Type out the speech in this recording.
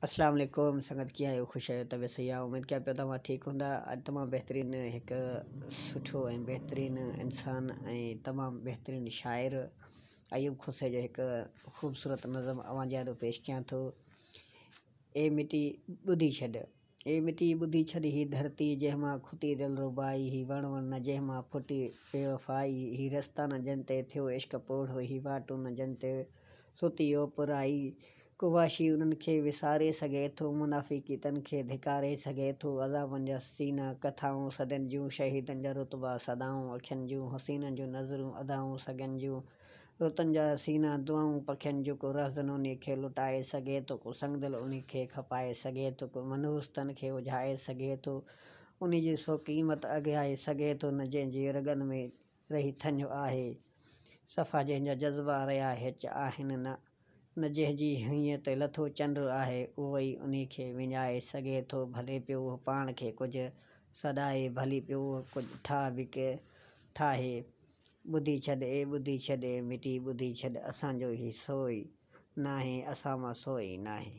اسلام عليڪم سنگت ڪيئن آهيو خوش آهيو طبيعت صحيح آهي اميد ڪيان پيو توهان ٺيڪ هوندا اڄ تمام بهترين هڪ سٺو ۽ بهترين انسان ۽ تمام بهترين شاعر ايوب کوسي جو هڪ خوبصورت نظم اوهان جي آڏو پيش ڪيان ٿو اي مٽي ٻڌي ڇڏ اي مٽي ٻڌي ڇڏ هي ڌرتي جنهن مان کتي دلربائي هي وڻ وڻ نه جنهن مان ڦٽي بيوفائي هي رستا نه جن تي ٿيو عشق پوڙهو هي واٽون نه جن تي ستي اوپرائي ڪو وحشي انهن کي وساري سگهي ٿو، منافقي تن کي ڌڪاري سگهي ٿو، عذابن جا سينا، ڪٿائون صدين جون، شهيدن جا رتبا، صدائون اکين جون، حسينن جون نظرون، ادائون سڳين جون، رتن جا سينا، دعائون پکين جون، ڪو رهزن انهي کي لٽائي سگهي ٿو، ڪو سنگدل انهي کي کپائي سگهي ٿو، ڪو منحوس تن کي اجهائي سگهي ٿو، انهي جي سو قيمت اگهائي سگهي ٿو، نه جنهن جي رڳن ۾ رهي ٿڃ آهي، صفا جنهن جا جذبا رهيا هيچ آهن نه. نه جنهن جي هينئين تي لٿو چنڊ آهي، اهوئي انهي کي وڃائي سگهي ٿو، ڀلي پيو اهو پاڻ کي ڪجهه سڏائي، ڀلي پيو اهو ڪجهه ٺاهه به ٺاهي. ٻڌي ڇڏ اي ٻڌي ڇڏ اي مٽي ٻڌي ڇڏ، اسان جو هي سو ئي ناهي، اسان مان سو ئي ناهي.